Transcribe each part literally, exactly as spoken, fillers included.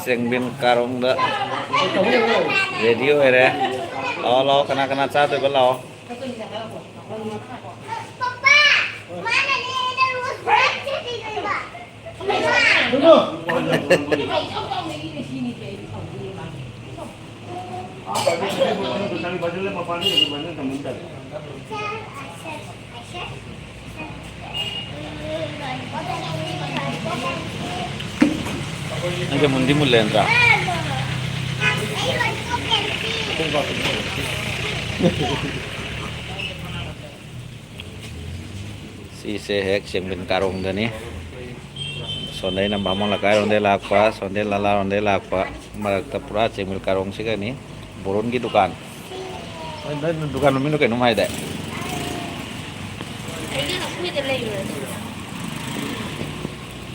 ꯆꯦꯡꯕꯤꯟ ꯀꯥꯔꯣꯡꯗ ready ꯑꯣꯏꯔꯦ꯫ ꯂꯥꯛꯑꯣ, ꯂꯥꯛꯑꯣ, ꯀꯅꯥ ꯀꯅꯥ ꯆꯥꯗꯣꯏꯕ? ꯂꯥꯛꯑꯣ꯫ ꯅꯪꯁꯦ ꯃꯨꯟꯗꯤ ꯃꯨꯜꯂꯦ ꯅꯠꯇ꯭ꯔꯥ? ꯁꯤꯁꯦ ꯍꯦꯛ ꯆꯦꯡꯕꯤꯟ ꯀꯥꯔꯣꯡꯗꯅꯤ꯫ ꯁꯣꯟꯗꯩꯅ ꯕꯥꯃꯣꯟ ꯂꯩꯀꯥꯏꯔꯣꯝꯗꯩ ꯂꯥꯛꯄ, ꯁꯣꯟꯗꯩ ꯂꯥꯂꯥꯔꯣꯝꯗꯩ ꯂꯥꯛꯄ, ꯃꯔꯛꯇ ꯄꯨꯔꯥ ꯆꯦꯡꯕꯤꯟ ꯀꯥꯔꯣꯡꯁꯤꯒꯅꯤ꯫ ꯕꯣꯔꯨꯟꯒꯤ ꯗꯨꯀꯥꯟ꯫ ꯅꯪ ꯗꯨꯀꯥꯟ ꯃꯃꯤꯡꯗꯣ ꯀꯩꯅꯣꯝ ꯍꯥꯏꯗꯥꯏ? ꯑꯩꯒ ꯑꯩꯈꯣꯏꯗ ꯂꯩꯔꯨꯔꯁꯤ꯫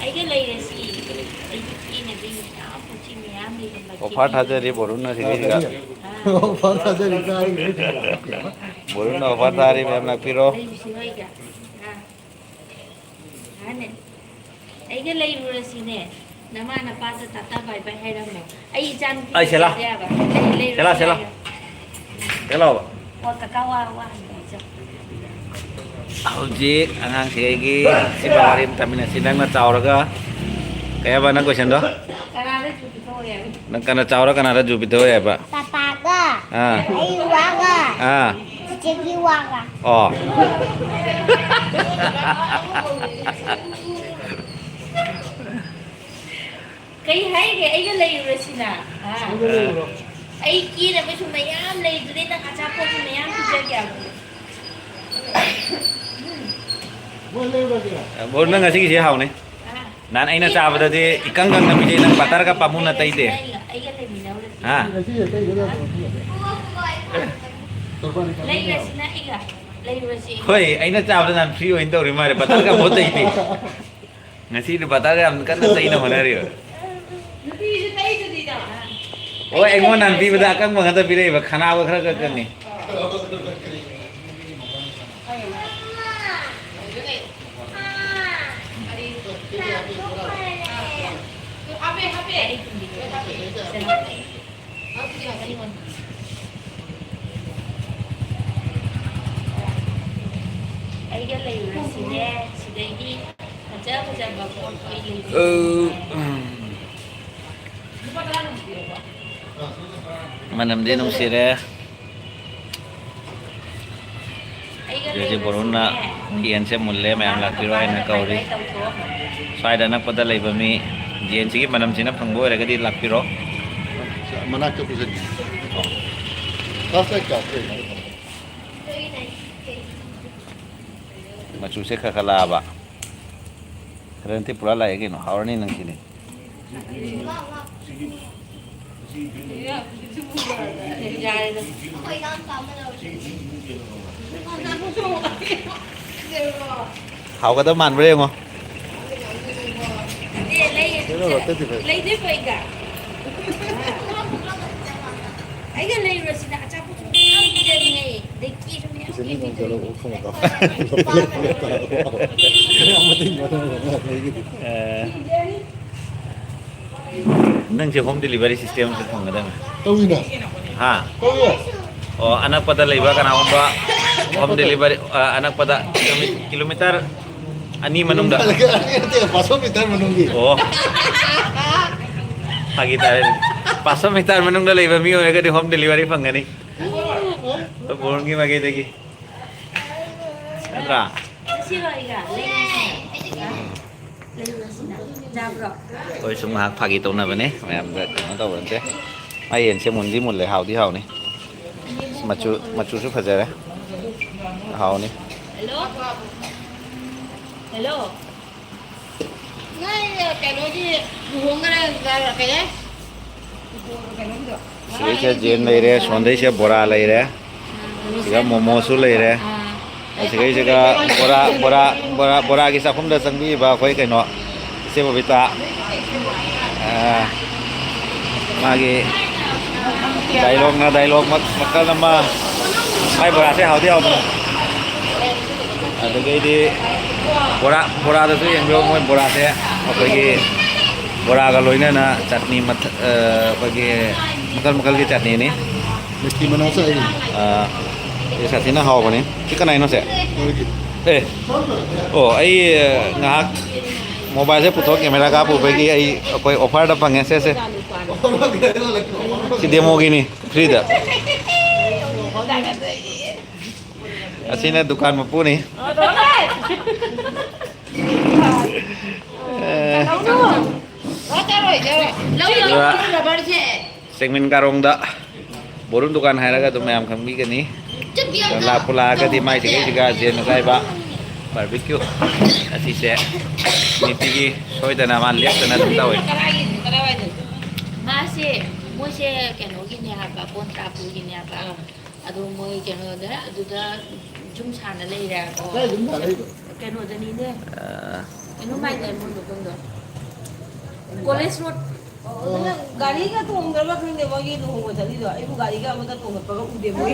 ꯑꯩꯒ ꯂꯩꯔꯁꯤ꯫ ꯑꯩꯒꯤ ꯀꯦꯅꯕꯤ ꯃꯌꯥꯝ, ꯄꯣꯠ ꯆꯩ ꯃꯌꯥꯝ ꯂꯩꯔꯝꯕ꯫ Offer ꯊꯥꯖꯔꯤ ꯕꯣꯔꯨꯟꯅ ꯁꯤꯒꯤꯁꯤꯒ꯫ ꯑꯥ꯫ Offer ꯊꯥꯖꯔꯤ ꯀꯥꯏ? ꯕꯣꯔꯨꯟꯅ offer ꯊꯥꯔꯤ ꯃꯌꯥꯝ ꯂꯥꯛꯄꯤꯔꯣ꯫ ꯂꯩꯔꯨꯁꯤ ꯍꯣꯏꯒ꯫ ꯑꯥ꯫ ꯃꯥꯅꯦ꯫ ꯑꯩꯒ ꯂꯩꯔꯨꯔꯁꯤꯅꯦ꯫ ꯅꯃꯥ ꯅꯄꯥꯗ ꯇꯥꯇꯥ ꯕꯥꯏ ꯕꯥꯏ ꯍꯥꯏꯔꯝꯃꯣ꯫ ꯑꯩ ꯏꯆꯥ ꯅꯨꯄꯤ ꯑꯩ ꯁꯦꯂꯥ꯫ ꯂꯩꯖꯗꯦ ꯍꯥꯏꯕ꯫ ꯑꯩ ꯂꯩꯔꯨꯔꯁꯤ ꯁꯦꯂꯥ, ꯁꯦꯂꯥ꯫ ꯍꯥꯏꯌꯣ꯫ ꯁꯦꯂꯥ ꯕꯥꯕꯥ꯫ ꯑꯣ, ꯀꯀꯥ ꯋꯥ, ꯋꯥ ꯍꯪꯕꯤꯌꯨ ꯆꯣ꯫ ꯍꯧꯖꯤꯛ ꯑꯉꯥꯡꯁꯦ ꯑꯩꯒꯤ ꯁꯤꯒ ꯋꯥꯔꯤ ꯑꯃ ꯇꯝꯃꯤꯟꯅꯁꯤ꯫ ꯅꯪꯅ ꯆꯥꯎꯔꯒ ꯀꯩ ꯍꯥꯏꯕ ꯅꯪ questionꯗꯣ? ꯀꯅꯥꯗ ꯖꯨ ꯄꯤꯊꯣꯛꯑꯣ ꯍꯥꯏꯕ? ꯅꯪ ꯀꯅꯥ ꯆꯥꯎꯔ ꯀꯅꯥꯗ ꯖꯨ ꯄꯤꯊꯣꯛꯑꯣ ꯍꯥꯏꯕ? ꯄꯥꯄꯥꯒ꯫ ꯑꯥ꯫ ꯑꯩ ꯋꯥꯒ꯫ ꯑꯥ꯫ ꯆꯤꯆꯦꯒꯤ ꯋꯥꯒ꯫ ꯑꯣ꯫ ꯀꯩ ꯍꯥꯏꯒꯦ? ꯑꯩꯒ ꯂꯩꯔꯨꯔꯁꯤꯅ꯫ ꯑꯥ꯫ ꯑꯩꯒ ꯂꯩꯔꯨꯔꯣ꯫ ꯑꯩ ꯀꯦꯅꯕꯁꯨ ꯃꯌꯥꯝ ꯂꯩꯗꯨꯗꯤ, ꯅꯪ ꯑꯆꯥꯄꯣꯠꯁꯨ ꯃꯌꯥꯝ ꯄꯤꯖꯒꯦ ꯍꯥꯏꯕꯅꯦ꯫ ꯃꯣꯏ ꯂꯩꯔꯨꯔꯁꯤꯔ? ꯕ꯭ꯔꯣ, ꯅꯪ ꯉꯁꯤꯒꯤꯁꯦ ꯍꯥꯎꯅꯤ꯫ ꯑꯥ꯫ ꯅꯍꯥꯟ ꯑꯩꯅ ꯆꯥꯕꯗꯗꯤ ꯏꯀꯪ ꯀꯪꯅ ꯄꯤꯖꯩ, ꯅꯪ ꯕꯇꯔꯒ ꯄꯥꯃꯨꯅ ꯇꯩꯗꯦ꯫ ꯑꯩꯒ, ꯑꯩꯒ ꯂꯩꯃꯤꯟꯅꯧꯔꯁꯤ꯫ ꯍꯥ? ꯉꯁꯤ ꯑꯇꯩꯗꯨꯗ ꯂꯩꯔꯁꯤꯅ ꯑꯩꯒ, ꯂꯩꯔꯨꯔꯁꯤ꯫ ꯍꯣꯏ, ꯑꯩꯅ ꯆꯥꯕꯗ ꯅꯍꯥꯟ free ꯑꯣꯏꯅ ꯇꯧꯔꯤ ꯃꯥꯜꯂꯦ, ꯕꯇꯔꯒ ꯑꯃꯨꯛ ꯇꯩꯗꯦ꯫ ꯉꯁꯤꯗꯤ ꯕꯇꯔꯒ ꯌꯥꯝ ꯀꯟꯅ ꯇꯩꯅ ꯍꯣꯠꯅꯔꯤꯕ꯫ ꯅꯨꯄꯤꯁꯨ ꯇꯩꯗꯨꯗꯤꯗ꯫ ꯍꯣꯏ, ꯑꯩꯉꯣꯟꯗ ꯅꯍꯥꯟ ꯄꯤꯕꯗ ꯑꯀꯪꯕ ꯉꯥꯛꯇ ꯄꯤꯔꯛꯏꯕ, ꯈꯅꯥꯎꯒ ꯈꯔ ꯈꯔ ꯀꯪꯉꯤ꯫ ꯑꯩꯒ ꯂꯩꯔꯨꯔꯁꯤꯅꯦ, ꯁꯤꯗꯒꯤ ꯐꯖ ꯐꯖꯕ ꯄꯣꯠ ꯑꯩ ꯂꯩꯕꯤꯒꯦ꯫ ꯑꯧ, ꯎꯝ꯫ ꯃꯅꯝꯗꯤ ꯅꯨꯡꯁꯤꯔꯦ꯫ ꯍꯧꯖꯤꯛ ꯕꯣꯔꯨꯅ ꯌꯦꯟꯁꯦ ꯃꯨꯜꯂꯦ, ꯃꯌꯥꯝ ꯂꯥꯛꯄꯤꯔꯣ ꯍꯥꯏꯅ ꯀꯧꯔꯤ꯫ ꯁ꯭ꯋꯥꯏꯗ ꯑꯅꯛꯄꯗ ꯂꯩꯕ ꯃꯤ ꯌꯦꯟꯁꯤꯒꯤ ꯃꯅꯝꯁꯤꯅ ꯐꯪꯕ ꯑꯣꯏꯔꯒꯗꯤ ꯂꯥꯛꯄꯤꯔꯣ꯫ ꯃꯅꯥꯛꯇ ꯄꯨꯁꯤꯟꯒꯦ꯫ ꯃꯆꯨꯁꯦ ꯈꯔ ꯈꯔ ꯂꯥꯛꯑꯕ꯫ ꯈꯔ ꯅꯠꯇꯦ, ꯄꯨꯔꯥ ꯂꯥꯛꯑꯦ ꯀꯩꯅꯣ, ꯍꯥꯎꯔꯅꯤ ꯅꯪ ꯁꯤꯗꯤ꯫ ꯍꯥꯎꯒꯗꯕ ꯃꯥꯟꯕ꯭ꯔꯥ ꯌꯦꯡꯉꯣ꯫ ꯂꯩꯗꯣꯏ ꯄꯣꯠꯇ꯫ ꯑꯩꯒ ꯂꯩꯔꯨꯔꯁꯤꯗ, ꯑꯆꯥꯄꯣꯠꯁꯨ ꯃꯌꯥꯝ ꯄꯤꯖꯔꯤꯉꯩ, ꯑꯗꯩ ꯀꯦꯛꯁꯨ ꯃꯌꯥꯝ ꯄꯤꯖꯔꯤꯉꯩ꯫ ꯑꯦ꯫ ꯅꯪꯁꯦ home delivery system ꯁꯨ ꯐꯪꯒꯗꯕꯅꯤ꯫ ꯇꯧꯏꯅ꯫ ꯍꯥ? ꯇꯧꯏ꯫ ꯑꯣ, ꯑꯅꯛꯄꯗ ꯂꯩꯕ ꯀꯅꯥꯒꯨꯝꯕ home delivery, ꯑ, ꯑꯅꯛꯄꯗ ꯀꯤꯂꯣꯃꯤ-, kilometer ꯑꯅꯤ ꯃꯅꯨꯡꯗ꯫ Kilometer ꯑꯅꯤ ꯅꯠꯇꯦ, five hundred meter ꯃꯅꯨꯡꯒꯤ꯫ ꯑꯣ꯫ ꯐꯥꯒꯤ ꯇꯥꯔꯦ꯫ Five hundred meter ꯃꯅꯨꯡꯗ ꯂꯩꯕ ꯃꯤ ꯑꯣꯏꯔꯒꯗꯤ home delivery ꯐꯪꯒꯅꯤ꯫ ꯕꯣꯔꯨꯟꯒꯤ ꯃꯥꯏꯀꯩꯗꯒꯤ꯫ ꯅꯠꯇ꯭ꯔꯥ? ꯑꯩꯈꯣꯏ ꯁꯨꯝ ꯉꯥꯏꯍꯥꯛ ꯐꯥꯒꯤ ꯇꯧꯅꯕꯅꯦ, ꯃꯌꯥꯝꯗ ꯀꯩꯅꯣ ꯇꯧꯕ ꯅꯠꯇꯦ꯫ ꯃꯥꯏ ꯌꯦꯟꯁꯦ ꯃꯨꯟꯗꯤ ꯃꯨꯜꯂꯦ, ꯍꯥꯎꯗꯤ ꯍꯥꯎꯅꯤ꯫ ꯃꯆꯨ, ꯃꯆꯨꯁꯨ ꯐꯖꯔꯦ, ꯍꯥꯎꯅꯤ꯫ Hello? Hello? ꯅꯣꯏ ꯀꯩꯅꯣꯒꯤ ꯂꯨꯍꯣꯡꯒꯗ꯭ꯔꯥ ꯀꯩ ꯍꯥꯏ? ꯁꯤꯗꯩꯁꯤꯗ ꯖꯦꯟ ꯂꯩꯔꯦ, ꯁꯣꯝꯗꯩꯁꯤꯗ ꯕꯣꯔꯥ ꯂꯩꯔꯦ, ꯁꯤꯗ ꯃꯣꯃꯣꯁꯨ ꯂꯩꯔꯦ꯫ ꯑꯁꯤꯗꯩꯁꯤꯗ ꯕꯣꯔꯥ, ꯕꯣꯔꯥ, ꯕꯣꯔꯥ, ꯕꯣꯔꯥꯒꯤ ꯆꯥꯛꯈꯨꯝꯗ ꯆꯪꯕꯤꯕ ꯑꯩꯈꯣꯏ ꯀꯩꯅꯣ, ꯏꯆꯦ ꯕꯕꯤꯇꯥ꯫ ꯑ, ꯃꯥꯒꯤ dialogue ꯅ dialogue ꯃꯈꯜ ꯑꯃ, ꯃꯥꯏ ꯕꯣꯔꯥꯁꯦ ꯍꯥꯎꯗꯤ ꯍꯥꯎꯕꯅꯦ꯫ ꯑꯗꯨꯗꯒꯤꯗꯤ ꯕꯣꯔꯥ, ꯕꯣꯔꯥꯗꯁꯨ ꯌꯦꯡꯕꯤꯌꯣ, ꯃꯣꯏ ꯕꯣꯔꯥꯁꯦ ꯑꯩꯈꯣꯏꯒꯤ ꯕꯣꯔꯥꯒ ꯂꯣꯏꯅꯅ ꯆꯠꯅꯤ, ꯃꯊ-, ꯑ, ꯑꯩꯈꯣꯏꯒꯤ ꯃꯈꯜ ꯃꯈꯜꯒꯤ ꯆꯠꯅꯤꯅꯤ꯫ ꯃꯤꯊꯤ ꯃꯅꯥ ꯆꯥꯏ꯫ ꯑ, ꯁꯤ ꯁꯥꯊꯤꯅ ꯍꯥꯎꯕꯅꯤ꯫ ꯁꯤ ꯀꯅꯥꯏꯅꯣ ꯁꯦ? ꯃꯣꯏꯒꯤ꯫ ꯑꯦ, ꯑꯣ, ꯑꯩ, ꯑ, ꯉꯥꯏꯍꯥꯛ ꯃꯣꯕꯥꯏꯜꯁꯦ ꯄꯨꯊꯣꯛ ꯀꯦꯃꯦꯔꯥ ꯀꯥꯞꯄꯨꯕꯒꯤ ꯑꯩ, ꯑꯩꯈꯣꯏ ꯑꯣꯐꯔꯗ ꯐꯪꯉꯦ꯫ ꯁꯦ, ꯁꯦ꯫ ꯁꯤ ꯗꯦꯃꯣꯒꯤꯅꯤ, ꯐ꯭ꯔꯤꯗ꯫ ꯑꯁꯤꯅ ꯗꯨꯀꯥꯟ ꯃꯄꯨꯅꯤ꯫ ꯑꯦ꯫ ꯑꯗꯨꯒ ꯆꯦꯡꯃꯤꯟ ꯀꯥꯔꯣꯡꯗ ꯕꯣꯔꯨꯟ ꯗꯨꯀꯥꯟ ꯍꯥꯏꯔꯒ ꯑꯗꯨꯝ ꯃꯌꯥꯝ ꯈꯪꯕꯤꯒꯅꯤ꯫ ꯂꯥꯛꯄꯨ ꯂꯥꯛꯑꯒꯗꯤ ꯃꯥꯏ ꯁꯤꯒꯩꯁꯤꯒ ꯖꯦꯟ ꯑꯀꯥꯏꯕ ꯕꯥꯔꯕꯤꯀ꯭ꯌꯨ ꯑꯁꯤꯁꯦ ꯅꯤꯇꯤꯒꯤ ꯁꯣꯏꯗꯅ ꯃꯥ ꯂꯦꯞꯇꯅ ꯑꯗꯨꯝ ꯇꯧꯋꯤ꯫ ꯃꯥꯁꯦ, ꯃꯣꯏꯁꯦ ꯀꯩꯅꯣꯒꯤꯅꯦ ꯍꯥꯏꯕ, ꯀꯣꯟꯇ꯭ꯔꯥꯄꯨꯔꯒꯤꯅꯦ ꯍꯥꯏꯕ꯫ ꯑꯗꯣ ꯃꯣꯏ ꯀꯩꯅꯣꯗ, ꯑꯗꯨꯗ ꯌꯨꯝ ꯁꯥꯅ ꯂꯩꯔꯦ ꯍꯥꯏꯕ꯫ ꯀꯥꯏ ꯌꯨꯝ ꯁꯥ ꯂꯩꯕ? ꯀꯩꯅꯣꯗꯅꯤꯅꯦ꯫ ꯑ꯫ ꯀꯩꯅꯣꯝ ꯍꯥꯏꯗꯥꯏ ꯃꯣꯏ ꯃꯐꯝꯗꯣ? College road. ꯑꯣ, ꯑꯗꯨꯅ ꯒꯥꯔꯤꯒ ꯇꯣꯡꯗ꯭ꯔꯕ ꯈꯪꯗꯦ ꯃꯣꯏꯒꯤ ꯂꯨꯍꯣꯡꯕ ꯆꯠꯂꯤꯗꯣ꯫ ꯑꯩꯕꯨ ꯒꯥꯔꯤꯒ ꯑꯃꯇ ꯇꯣꯡꯉꯛꯄꯒ ꯎꯗꯦ ꯃꯣꯏ꯫